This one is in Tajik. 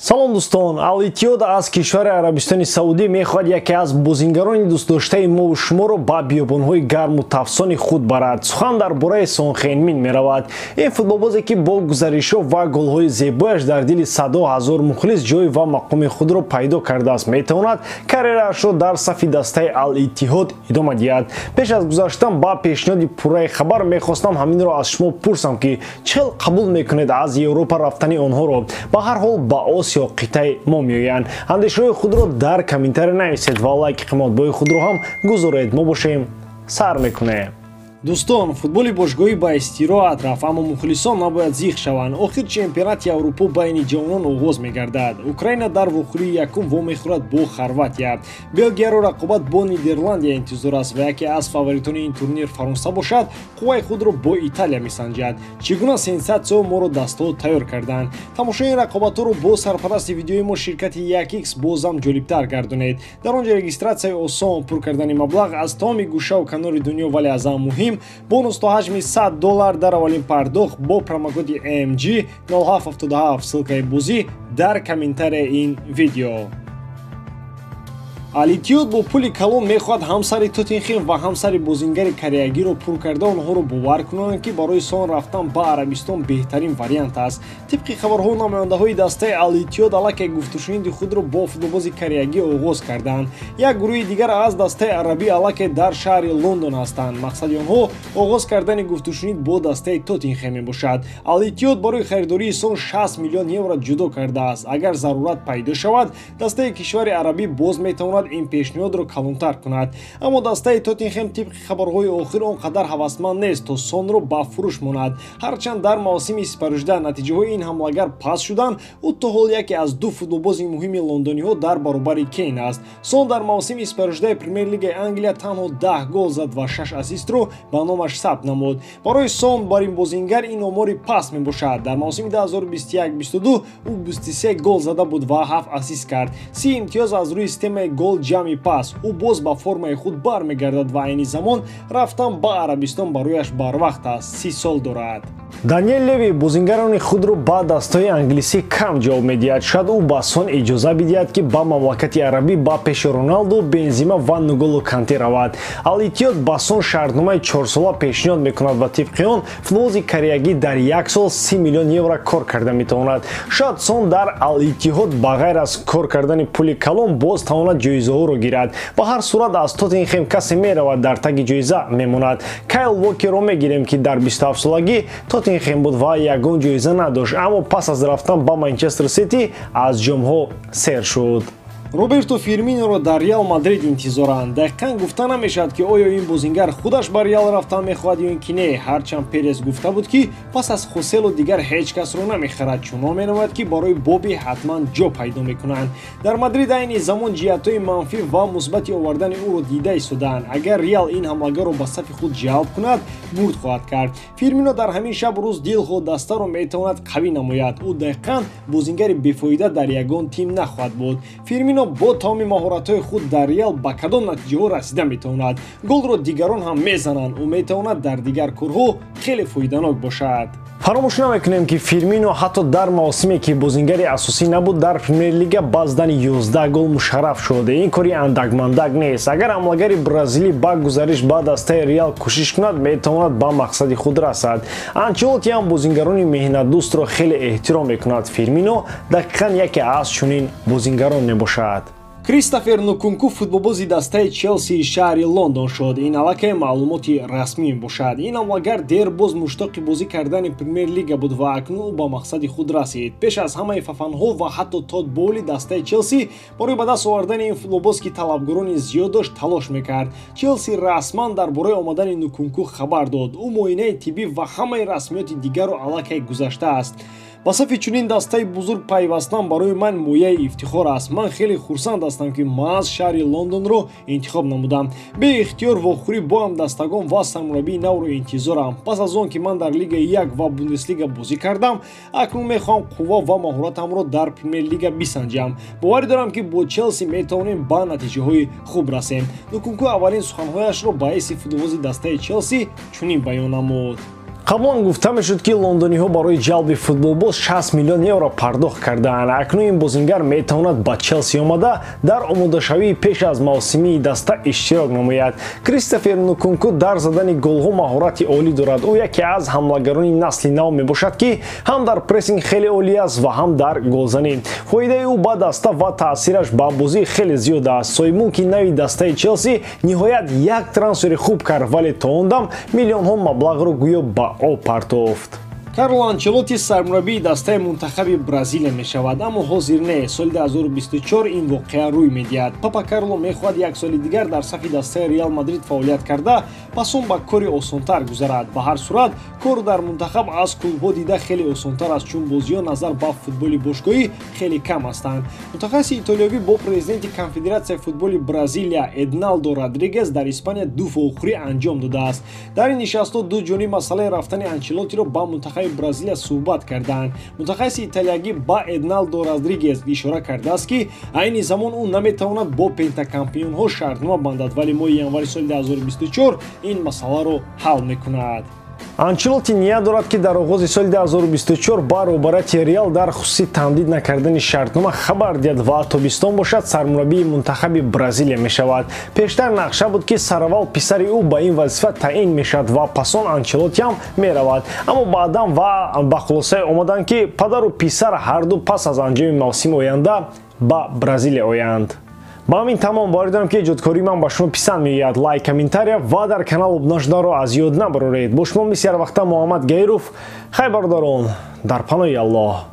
Салом дӯстон, Ал-Иттиҳод аз кишвари Арабистони Саудӣ мехоҳад яке аз бозингарони дӯстдоштаи мову шуморо ба биёбонҳои гарму тафсони худ барад. Сухан дар бораи Сон Хен Мин меравад. Ин футболбозе ки бо гузаришҳо ва голҳои зебояш дар дили садҳо ҳазор мухлис ҷой ва мақоми худро пайдо кардааст, метавонад карьераашро дар сафи дастаи Ал-Иттиҳод идома диҳад. Пеш аз гузаштан ба пешниҳоди пурраи хабар мехостам ҳаминро аз шумо пурсам, ки чӣ хел қабул мекунед аз Европа рафтани онҳоро? Ба ҳар ҳол ба Осиё, қитъаи мо меоянд. Андешаҳои худро дар комментария нависед ва лайки қиматбои худро ҳам гузоред. Мо бошем, сар мекунем. Дӯстон, футболи бошгоҳӣ ба истироҳат рафт, аммо мухлисон набояд зиқ шаванд. Охир чемпионати Аврупо байни ҷавонон оғоз мегардад. Украина дар вохӯрии якум вомехӯрад бо Хорватия. Белгияро рақобат бо Нидерландия интизор аст ва яке аз фаворитони ин турнир Фаронса бошад, қувваи худро бо Италия месанҷад. Чӣ гуна сенсатсияҳо моро дастаҳо тайёр карданд? Тамошои ин рақобатҳоро бо сарпарасти видеои мо, ширкати 1x, бозам ҷолибтар гардонед. Дар он ҷо регистратсияи осон, пур кардани маблағ аз тамоми гӯшаву канори дунё, вале аз ҳама муҳим, бонус то ҳаҷми 100 доллар дар аввалин пардохт бо промокоди MG 0777. Ссылкаи бозӣ дар комментарияи ин видео. Ал-Иттиҳод бо пули калон мехоҳад ҳамсари Тоттенхем ва ҳамсари бозингари кореягиро пур карда, онҳоро бовар кунанд, ки барои Сон рафтан ба Арабистон беҳтарин вариант аст. Тибқи хабарҳо, намояндаҳои дастаи Ал-Иттиҳод аллакай гуфтушуниди худро бо футболбози кореягӣ оғоз карданд. Як гурӯҳи дигар аз дастаи арабӣ аллакай дар шаҳри Лондон ҳастанд. Мақсади онҳо оғоз кардани гуфтушунид бо дастаи Тоттенхем мебошад. Ал-Иттиҳод барои харидории Сон 60 миллион евро ҷудо кардааст. Агар зарурат пайдо шавад, дастаи кишвари арабӣ боз метавонад ин пешниҳодро калонтар кунад. Аммо дастаи Тоттенхем тибқи хабарҳои охир он қадар ҳавасманд нест, то Сонро ба фурӯш монад. Ҳарчанд дар мавсими сипаришуда натиҷаҳои ин ҳамлагар паст шуданд, ӯ то ҳол яке аз ду футболбози муҳими лондониҳо дар баробари Кейн аст. Сон дар мавсими сипаришудаи Премер-лигаи Англия танҳо 10 гол зад ва шаш ассистро ба номаш сабт намуд. Барои Сон, бар ин бозингар, ин омори паст мебошад. Дар мавсими 2021-22 ӯ 23 гол зада буд ва 7 ассист кард, 30 имтиёз аз рӯи системаи гол ҷамъи пас. Ӯ боз ба формаи худ бармегардад ва айни замон рафтан ба Арабистон барояш барвақт аст, 30 сол дорад. Даниэл Леви бозингарони худро ба дастҳои англисӣ кам ҷавоб медиҳад. Шояд ӯ ба Сон иҷоза бидиҳад, ки ба мамлакати арабӣ ба пеши Роналду, Бензима ва Нголо Канте равад. Ал-Иттиҳод ба Сон шартномаи чорсола пешниҳод мекунад ва тибқи он футболбози кореягӣ дар як сол 30 миллион евро кор карда метавонад. Шояд Сон дар Ал-Иттиҳод ба ғайр аз кор кардани пули калон боз тавонад ҷоизаҳоро гирад. Ба ҳар сурат, аз Тоттенхем касе меравад, дар таги ҷоиза мемонад. Кайл Вокерро мегирем, ки дар 27-солагӣ Тоттенхем буд ва ягон ҷоиза надошт, аммо пас аз рафтан ба Манчестер Сити аз ҷомҳо сер шуд. Роберто Фирминоро дар Реал Мадрид интизоранд. Дақиқан гуфта намешавад, ки оё ин бозингар худаш ба Реал рафтан мехоҳад ё ин ки не. Ҳарчанд Перес гуфта буд, ки пас аз Хоселу дигар ҳеҷ касро намехарад, чунон менамояд, ки барои Боби ҳатман ҷо пайдо мекунанд. Дар Мадрид айни замон ҷиҳатҳои манфӣ ва мусбати овардани ӯро дида истодаанд. Агар Реал ин ҳамлагарро ба сафи худ ҷалб кунад, бурд хоҳад кард. Фирмино дар ҳамин шаб рӯз дилхоҳ дастаро метавонад қавӣ намояд. Ӯ дақиқан бозингари бефоида дар ягон тим нахоҳад буд. Фирмино бо тамоми маҳоратҳои худ дар Реал ба кадом натиҷаҳо расида метавонад? Голро дигарон ҳам мезананд, ӯ метавонад дар дигар корҳо хеле фоиданок бошад. Фаромӯш намекунем, ки Фирмино ҳатто дар мавсиме, ки бозингари асосӣ набуд, дар Премер-лига ба задани 11 гол мушарраф шуд. Ин кори андакмандак нест. Агар ҳамлагари бразилӣ ба гузариш ба дастаи Реал кӯшиш кунад, метавонад ба мақсади худ расад. Анчелоти ҳам бозингарони меҳнатдӯстро хеле эҳтиром мекунад. Фирмино дақиқан яке аз чунин бозингарон мебошад. Кристофер Нкунку футболбози дастаи Челсии шаҳри Лондон шуд. Ин аллакай маълумоти расмӣ мебошад. Ин ҳамлагар дербоз муштоқи бозӣ кардани Премер-лига буд ва акнун ӯ ба мақсади худ расид. Пеш аз ҳамаи фафанҳо ва ҳатто Тод Боули дастаи Челси барои ба даст овардани ин футболбоз, ки талабгорони зиёд дошт, талош мекард. Челси расман дар бораи омадани Нкунку хабар дод. Ӯ муоинаи тиббӣ ва ҳамаи расмиёти дигарро аллакай гузаштааст. Ба сафи чунин дастаи бузург пайвастан барои ман мояи ифтихор аст. Ман хеле хурсанд ҳастам, ки маҳз шаҳри Лондонро интихоб намудам. Беихтиёр вохӯрӣ бо ҳамдастагон ва сармураббии навро интизорам. Пас аз он ки ман дар Лигаи як ва Бундеслига бозӣ кардам, акнун мехоҳам қувва ва маҳоратамро дар Премер-лига бисанҷам. Боварӣ дорам, ки бо Челси метавонем ба натиҷаҳои хуб расем. Нкунку аввалин суханҳояшро ба ҳайси футболбози дастаи Челси чунин баён намуд. Қаблан гуфта мешуд, ки лондониҳо барои ҷалби футболбоз 60 миллион евро пардохт кардаанд. Акнун ин бозингар метавонад ба Челси омада, дар омодашавии пеш аз мавсимии даста иштирок намояд. Кристофер Нкунку дар задани голҳо маҳорати олӣ дорад. Ӯ яке аз ҳамлагарони насли нав мебошад, ки ҳам дар прессинг хеле олӣ аст ва ҳам дар голзанӣ. Фоидаи ӯ ба даста ва таъсираш ба бозӣ хеле зиёд аст. Соҳибмулки нави дастаи Челси ниҳоят як трансфери хуб кард, вале то он дам миллионҳо маблағро гӯё ба об партофт. Карло Анчелотти сармураббии дастаи мунтахаби Бразилия мешавад, аммо ҳозир не. Соли 2024 ин воқеа рӯй медиҳад. Папа Карло мехоҳад як соли дигар дар сафи дастаи Реал Мадрид фаъолият карда, пас он ба кори осонтар гузарад. Ба ҳар сурат, кор дар мунтахаб аз клубҳо дида хеле осонтар аст, чун бозиҳо назар ба футболи бошгоҳӣ хеле кам ҳастанд. Мутахассиси итолиёвӣ бо президенти Конфедератсияи футболи Бразилия Эдналдо Родригес дар Испания ду вохӯрӣ анҷом додааст. Дар ин нишастҳо ду ҷониб масъалаи рафтани Анчелоттиро ба мунтахаби Бразилия суҳбат карданд. Мутахассиси италиягӣ ба Эдналдо Родригес ишора кардааст, ки айни замон ӯ наметавонад бо пентакампионҳо шартнома бандад, вале моҳи январи соли 2024 ин масъаларо ҳал мекунад. Анчелотти ният дорад, ки дар оғози соли 2024 ба роҳбарияти Реал дар хусуси тамдид накардани шартнома хабар диҳад ва тобистон бошад, сармураббии мунтахаби Бразилия мешавад. Пештар нақша буд, ки сараввал писари ӯ ба ин вазифа таъин мешавад ва пас он Анчелотти ҳам меравад, аммо баъдан ва ба хулосае омаданд, ки падару писар ҳарду пас аз анҷоми мавсими оянда ба Бразилия оянд. Ба ҳамин тамом. Боварӣ дорам, ки эҷодкории ман ба шумо писанд меояд. Лайк, комментария ва дар канал обуна шуданро аз ёд набароред. Бо шумо мисли ҳар вақта Муҳаммад Гаиров. Хай, бародарон, дар паноҳи Аллоҳ.